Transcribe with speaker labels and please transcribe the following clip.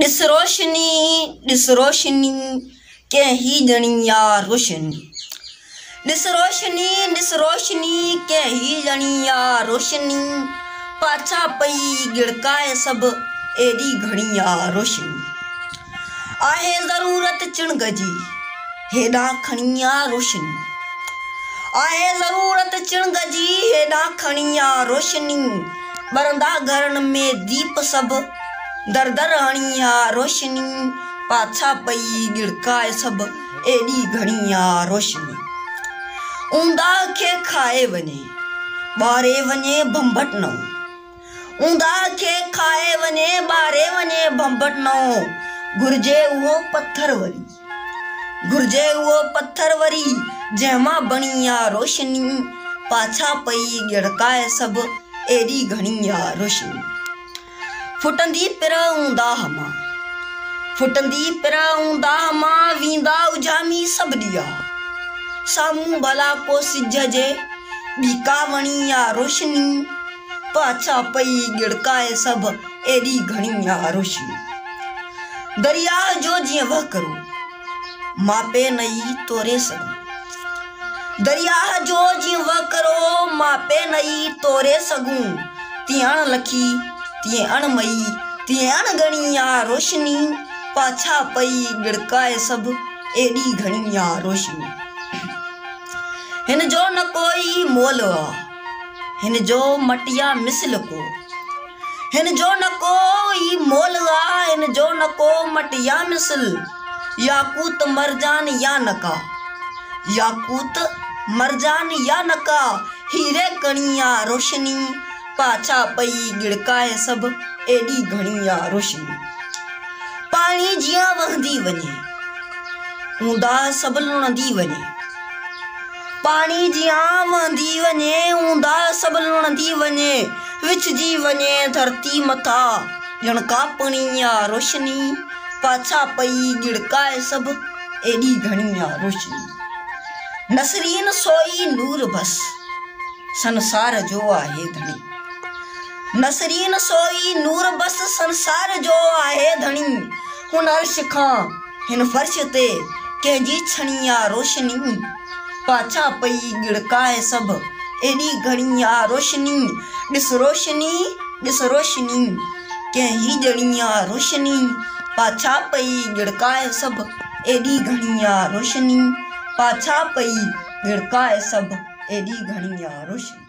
Speaker 1: ڏس روشني، ڏس روشني، ڪنهن هي ڄڻي آ روشني. ڏس روشني، ڏس روشني، ڪنهن هي ڄڻي آ روشني. پاڇا پئي ڳڙڪائي سڀ، ايڏي گهڻي آ روشني. آهي ضرورت چڻگ جي، هيڏانهن کڻي آ روشني. آهي ضرورت چڻگ جي، هيڏانهن کڻي آ روشني. ٻرندا گهرن ۾ ديپ سڀ، در در هڻي آ روشني. پاڇا پئي ڳڙڪائي سڀ، ايڏي گهڻي آ روشني. اونداهه کي کائي وڃي، ٻاري وڃي ڀنڀٽ نئون. اونداهه کي کائي وڃي، ٻاري وڃي ڀنڀٽ نئون. گهرجي اهو پٿر وري، گهرجي اهو پٿر وري، جنهن مان بڻي آ روشني. پاڇا پئي ڳڙڪائي سڀ، ايڏي گهڻي آ روشني. ڦٽندي پرهه اونداهه مان، ڦٽندي پرهه اونداهه مان، ويندا اجهامي سڀ ڏيئا. سامهون ڀلا ڪو سج جي، ٻي ڪا وڻي آ روشني. پاڇا پئي ڳڙڪائي سڀ، ايڏي گهڻي آ روشني. درياهه جو جيئن وهڪرو، ماپي نه ئي توري سگهون. درياهه جو جيئن وهڪرو، ماپي نه ئي توري سگهون. تيئن اڻ لکي، تيئن اڻ مئي، تيئن اڻ ڳڻي آ روشني. پاڇا پئي ڳڙڪائي سڀ، ايڏي گهڻي آ روشني. هن جو نه ڪوئي مول آ، هن جو مٽ يا مثل ڪو. هن جو نه ڪو ئي مول آ، هن جو نه ڪو مٽ يا مثل. ياقوت مرجان يا نه ڪا، ياقوت مرجان يا نه ڪا، هيري ڪڻي آ روشني. پاڇا پئي ڳڙڪائي سڀ، ايڏي گهڻي آ روشني. پاڻي جيان وهندي وڃي، اونداهه سڀ لڻندي وڃي. پاڻي جيان وهندي وڃي، اونداهه سڀ لڻندي وڃي. وڇجي وڃي ڌرتي مٿا، ڄڻ ڪا پڻي آ روشني. پاڇا پئي ڳڙڪائي سڀ، ايڏي گهڻي آ روشني. نسرين سوئي نور بس، سنسار جو آهي ڌڻي. نسرين سوئي نور بس، سنسار جو آهي ڌڻي. هن عرش کان هن فرش تي، ڪنهن جي ڇڻي آ روشني. پاڇا پئي ڳڙڪائي سڀ، ايڏي گهڻي آ روشني. ڏس روشني، ڏس روشني، ڪنهن هي ڄڻي آ روشني. پاڇا پئي ڳڙڪائي سڀ، ايڏي گهڻي آ روشني. پاڇا پئي ڳڙڪائي سڀ، ايڏي گهڻي آ روشني.